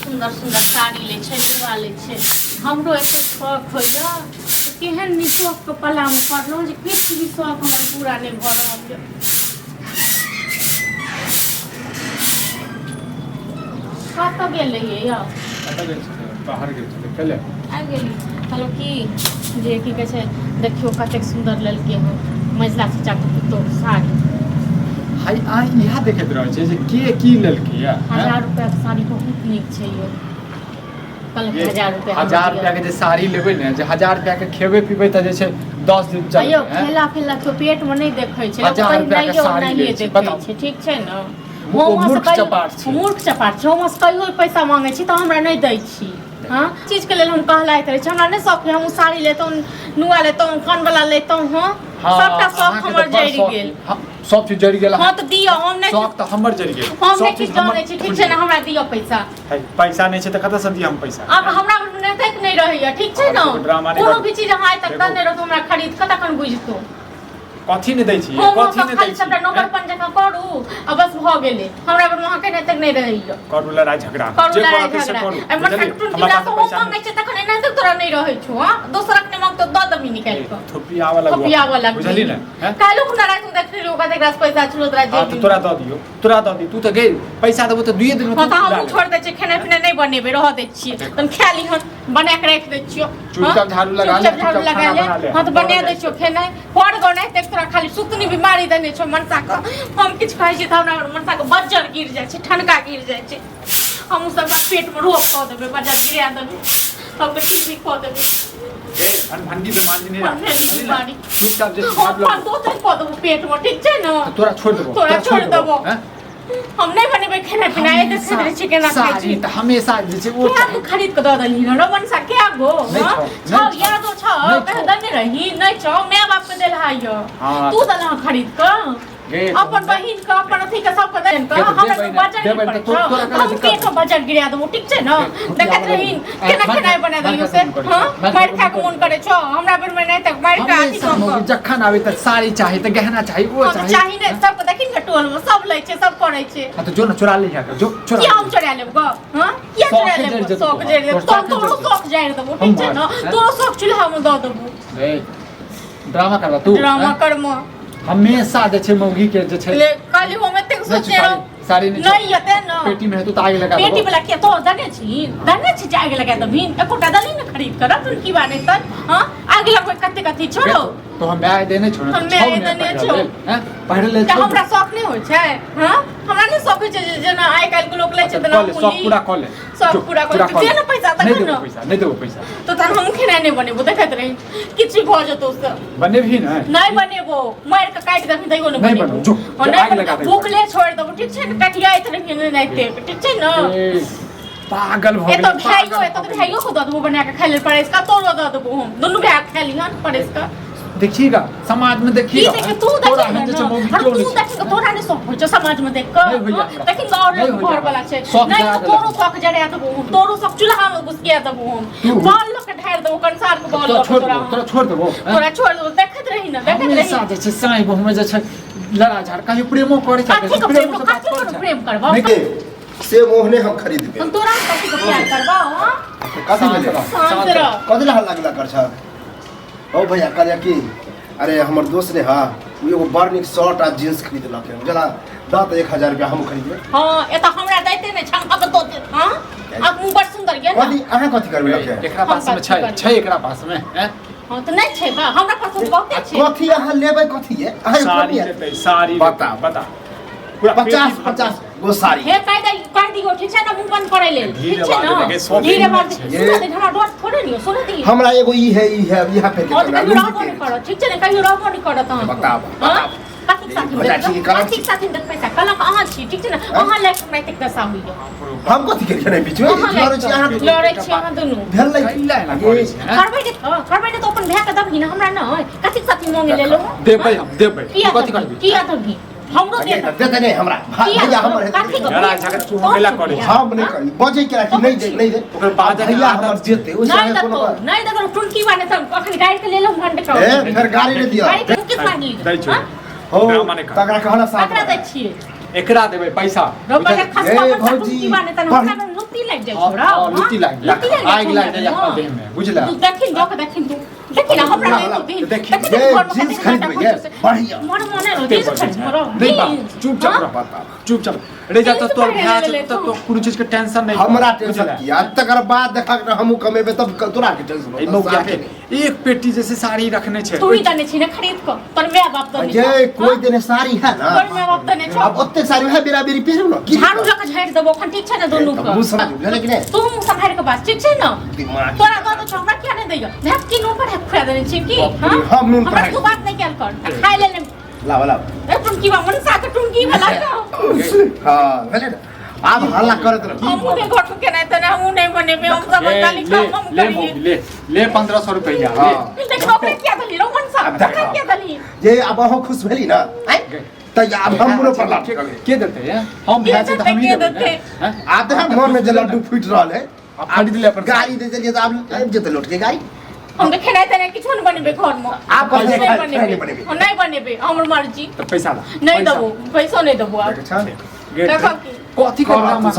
सुन्दर सुन्दर साड़ी लै छै, नुआ लै छै। हमरो एते शौक होइए, केहन नीक शौकके पलामे पड़लहुँ जे किछु भी शौक हमर पूरा नहि भऽ रहल यऽ। कतऽ गेल रहियै यौ? कतऽ गेल छलै? बाहर गेल छलै कले। आबि गेली। कहलहुँ की जे की कहै छै, देखियौ कतेक सुन्दर लेलकै हँ मझिला चाचाके पुतोहु साड़ी। हाय, अहाँ इएह देखैत रहै छै जे के की लेलकै यऽ? 1000 रुपैआके साड़ी बहुत नीक छै यौ। कहलक 1000 रुपैआ। 1000 रुपैआके जे साड़ी लेबै ने, जे 1000 रुपैआके खेबै पीबै तऽ जे छै 10 दिन यौ चलतै। खेला खेला केओ पेटमे नहि देखै छै। 1000 रुपैआके साड़ी लै छै, देखै बताउ। छै, ठीक छै ने? ओ मूर्ख चपाट छै। मूर्ख चपाट छै। हम कहियो पैसा मांगै छी तऽ हमरा नहि दै छी। हँ, चीजके लेल हम कहलाइत रहै छी। हमरा नहि शौक है, हम साड़ी लेतहुँ, नुआ लेतहुँ, कानवला लेतहुँ। हँ, सबटा शौक अहाँके तऽ हमर बड़ जरि शौक। गेल। हँ, सब चीज जरि गेल। हँ, तऽ दिअ, हम नहि शौक तऽ हमर जरि गेल। हम सब नहि चीज किछु जानै हमर छी, ठीक छै ने? हमरा दिअ पैसा। है, पैसा नहि छै तऽ कतऽसँ दिअ हम पैसा? आब हमरा नहि तक नहि रहैया, ठीक छै ने? ड्रामा नहि कोनो करू। भी चीज अहाँ आइ तक देखू। नहि रहत हमरा खरीद कऽ, तखन बुझतौ। कथी नहि दै छी? हम कथी नहि दै खाली छी? सबटा नौकरपन जकाँ करू आ बस भऽ गेलै। हमरा बेर अहाँके नहि तक नहि रहैया। करू लड़ाइ झगड़ा, करू जे लड़ाइ करऽ के से झगड़ा। करू। आ बुझलियै? मटका टुनकी हमरा वला पास से हम पैसा मांगै नहि छै तखन एना तक तोरा नहि रहै छौ। हँ, दोसरक नहि मांगतौ, दऽ देबही निकालि कऽ। थोपी आबऽ लगबो। थोपियाबऽ लगबही। बुझली ने? हैं? काल्हि खुना रातिमे देखने रहियो, कतेक रास पैसा छलो तोरा हँ, तऽ जेबीमे। तोरा दऽ दियौ, तोरा दऽ दियौ। तू तऽ गई, पैसा देबो तऽ दुइए दिनमे हँ, तू तऽ उड़ा हमहूँ लेबही। छोड़ि दै छियै, खेनाइ पिनाइ नहि बनेबै, रहऽ दै छियै। तहन खा लिहन, बना कऽ राखि दै छियौ। चुपचाप झाड़ू लगा ले, चुपचाप झाड़ू चुपचाप लगा खाना ले। बना ले। हँ, तऽ बना दै जाइ छियौ खेनाइ। पर गो नहि तक तोरा खाली सुतनी बीमारी देने छौ मनसा के। हम किछु कहै छियै तऽ हमरा मनसा के बज्जर गिर जाइ छै, ठनका गिर जाइ छै। हमहूँ सब पेटमे रोग कऽ देबै, बज्जर गिरा देबै, सबके टीबी कऽ देबै। ए, भनभनकी बीमारी नहि राख, भनभनकी बुझली ने? बीमारी। चुपचाप जे हम झाड़ू अपन लगा। दोसर कऽ देबो पेटमे, ठीक छै ने? तऽ तोरा छोड़ि देबो। तोरा छोड़ि देबो। हैं? हम नहि बनेबै खेनाइ पिनाइ, देखैत रहै छियै केना खाइ साड़ी छी। तऽ हमेशा जे छै ओ क्या गो खरीद के दऽ देलही रऽ मनसा, क्या गो? नहि हँ? छौ, छौ, नहि छौ। यादो छौ? नहि कहे छौ। देने रही, नहि छौ? माय बाप के देलहा यऽ। हाँ। तू देलहा खरीद कऽ गे, अपन बहिन के, अपन अथी के, सबके देन कऽ। गे, तऽ हमरा देबै तऽ ने, बजर देबै नहि ने, पड़ै तऽ छौ। तोरा केना हम दिक्कत? पेट में बजर गिरा देबो, ठीक छै ने? देखैत रही केना खेनाइ बना देलियौ से। हँ, मारि खाय के मोन करै छौ? हमरा बेर में नहि तक मारि के अथी हमेशा कऽ मौगी कऽ। जखन आबै तऽ साड़ी चाही, तऽ गहना चाही, ओ हँ, तऽ चाही। चाही ने सबके? देखी ने, टोल में सब लै छै, सब करै छै। हाँ, तऽ जो ने चोरा ले जाकर, जो चोरा। किया हम चोरा लेब गो? हँ, किया चोरा शौखे लेब? जरि जेतौ शौक तोहर। जरि जेतौ। तोहर शौखे तोरो जरि जेतौ। शौक जरि देबो, ठीक छै ने? हमर, तोरो शौक चूल्हा में दऽ देबो। ए, ड्रामा करबा तू? ड्रामा हैं? कर्म। हमेशा जे छै मौगी के जे छै ले काली, हम एतेक नहि सोचने रहौ। साड़ी, साड़ी नहि छौ। नहीं एते न पेटी में हेतौ तऽ आगि लगा पेटी देबो। वाला किया तो दने छी, दने छी जे आगि लगा देबही? एकोटा दली ने खरीद कर तुन की बाने तन। हां, आगि लगबै कते कथी छोड़ो। तो हम माय देने छौ ने? हम तऽ छौ माय ने देने पहिरऽ छौ। लेल, हैं? पहिरऽ लेल तऽ छौ हमरा ने? शौक नहि होइ छै? हां, हमरा नहि शौक होइ छै जे जेना आइ काल्हि के लोक लै छै अच्छा, तेना कऽ ले, हमहूँ शौक ली। पूरा कऽ ले। शौक जो, पूरा कऽ ले। कऽ दे ने पैसा नहि तखन देबो ने। पैसा, नहि देबो पैसा। तऽ तहन हम खेनाइ नहि बनेबो, देखैत रही, किछु भऽ जेतौ से। बनेबही ने? नहि बनेबो, मारि कऽ काटि देबही तैयो नहि नहि बनेबो। बनेबो, जो, हँ, जो, नहि आगि लगा बनेबो। देबो। भूखले छोड़ि देबो, ठीक छै ने? कटियाइत रही नहि एतेक, ठीक छै ने? ए, पागल भऽ एतऽ गेलै, भाइयो पागल एतऽ भऽ तऽ गेलै। भाइयो के दऽ देबो बना कऽ खाइ लेल परसि कऽ, तोरो दऽ देबो हम, दुनू भाय खाय लिहन परसि कऽ। देखिएगा, समाज में की देखिएगा। देखे तू? तोरा देखी एहन जे ने छै मौगी अरे केओ तू नहि छै। देखी के तोरा नहि शौक होइ छौ समाज में देख कऽ? नहि होइया हँ? हमरा। देखी ने और नहि लोग होइया घर वाला छै। शौक नहि जरा तऽ देलक। तोरो शौक जरा देबो हम, तोरो शौक चूल्हा में घुसकिया देबो हम। तू? बॉल लऽ के ढारि देबो कंसार के बॉल तोरा लऽ के छोड़ तोरा देबो, हम। तोरा छोड़ देबो, हैं? तोरा छोड़ देबो, देखैत रही ने, देखैत रही। हमेशा जे छै साँइ बहु में जे छै लड़ा झाड़। कहियो प्रेमो करै छै? कथी के प्रेमो प्रेम? से बात कथी करै के छै? प्रेम करबो? नहि। से मोहने हम खरीदबे। हम तोरा कथी के प्यार करबो? हँ, कथी भेलै? शांत रह। कथी ला हल्ला गुल्ला कर छ? ओ भैया, कहलियै कि अरे हमर दोस्त ने, हाँ, ओ एगो बड़ नीक शर्ट आ जींस खरीदलक है, बुझला? दऽ तऽ 1000 रुपया हम खरीदबै। हँ, एतऽ हमरा दैते नहि छम, अब दो दे। हँ, अब मुँह बड़ सुन्दर ये कथी ने। अहाँ कथी करबै लके? एकरा पास में हम छै कथी करबै? छै एकरा पास में, हैं? हँ, तऽ नहि छै बा, हमरा पास तऽ बहुते छै। कथी अहाँ लेबै? कथी ये अहाँ? साड़ी कथी लेतै, साड़ी लेतै, बताउ। बता, पूरा 50 पेटी भरतै। 50 गो साड़ी। हे, कहि दे, कहि दियौ, ठीक छै ने? मुँह बंद करै लेल, धीरे ठीक छै बात ने? देखै, शौकीन धीरे बात छै। सुनऽ दे, हमरा डर थोड़े नहीं हो, सुनऽ दी। हमरा एगो ई है, ई है, यहाँ पे। हँ, तऽ कहियो रहबो नहि करत, ठीक छै ने? कहियो रहबो नहि करत अहाँके। बताब, हँ? बताब। कथीक साथी बता छी कि कलम कथीक छी? साथी देख पैसा कलक अहाँ छी, ठीक छै ने? अहाँ लायक हमरा एतेक दशा होइए। हम कथी केलियै ने बीचमे? अहाँ लड़ै छी अहाँ? लायक लड़ै छी अहाँ दुनू। भेल नहि। कैला एना करै छै, हैं? करबै ने तऽ, करबै ने तऽ अपन भाय के दबही ने, हमरा नहि। कथीक साथी मांगे लेलहुँ? देबै हम, देबै। किया तू कथी दबही? करबी? किया दबही? हमरो दे। देते नहि हमरा किया? भैया हमर हेतै। कथी के? लड़ाइ झगड़ा तू हमेला करै छी। हम नहि करी, बजै के राखी नहि दे, नहि दे। ओकर बाजऽ के भैया आदत हमर छै। जेतै ओहि नहीं संगे देतो कोनो बात। नहीं देतो। टुनकी वाले सब अखन गाड़ी के लेलहुँ भंड के। ए, फेर गाड़ी नहि दिअ। गाड़ी के किस मांगली? दै छौ। हाँ? हो। ड्रामा नहि कर। तकरा कहला साथ ककरा दै छियै? एकरा देबै पैसा। रोपा के ए, खसका पर भौजी, टुनकी वाले तन बढ़- हमरा लुत्ती लागि जाइ हाँ, छौ रौ, हाँ, हाँ? लुत्ती लागि जाइ। लुत्ती लागि जाइ आगि छौ लागि जाइ हमरा, अपना देह में, बुझला? तू देखिन दऽ के देखिन तू देखिन ना, हमरा ला, नहि ला, तू दिहिन। देखिन। देखिन ये घरमे जींस कतेक खरीदबै, नाटक ये, होइ छै से। बढ़िया। मोर मोने रहो, ते जींस बढ़िया खरीद रहो, नहीं बाप, जींस। चुपचाप हाँ? रह बाप, चुपचाप रे जा तो जींस तोर पहिरे भाय लेले छै तू। तो कोनो चीज के टेंशन नहीं हमरा टेंशन बुझला? की आ तकर बाद देखा के हमहूँ कमेबै तब तोरा के टेंशन एहि होतौ, मौका साफे के एक पेटी जैसे साड़ी रखने छै तू ही दने छी ने खरीद कऽ तोर माय बाप दने ये छौ। कोई हाँ? देने साड़ी है ना तोर माय बाप दने छौ अब ओते साड़ी है बेरा बेरी पहिरू ना की झाड़ू लऽ कऽ झाड़ि देबो अखन ठीक छै ने दुनू तऽ के मुँह सम्हारि बुझलियै कि नहि? तू मुँह सम्हारि कऽ बाज ठीक छै ने दिमाग तोरा दऽ दे छौ हमरा किया नहि दैय धैत की नून पर खुआ देने छी की बाप रे, हाँ? हम नून पर हमरा तू बात नहि कयल कर आ खाय लेल नहि लाओ लाओ ए टुनकी बा मनसा के टुनकी वाला हाँ भेलै ने आब हल्ला करत रह हमहूँ नहि घर में केनाइ तेनाइ हमहूँ नहि बनेबै हम सब ले बच्चा ले लिखा हम ले करियै मौगी, ले ले 1500 रुपया ले हाँ। देखो ओकरा किया देली रौ मनसा आब देखो। ओकरा किया देली जे आब अहाँ खुश भेली ना आँय? तऽ आब हम मुँह पर लाठी के के देतै हैं? हम के भाय छै तऽ देतै, हमही के देबै ने देतै? हैं? आब देख मन में जे लड्डू फूटि रहल है आब खरीद ले अपन गाड़ी दे देलियै तऽ आब आबि जेतै लौट के गाड़ी हम तऽ खेनाइ तेनाइ किछो नहि बनेबै घरमे आब किछु कहै नहि छै, बनेबै नहि बनेबै। हम नहि बनेबै हमर मर्जी तऽ पैसा ला नहि पैसा। देबो पैसो नहि देबो आब देखै छह? गेट देखो की कथी के ड्रामा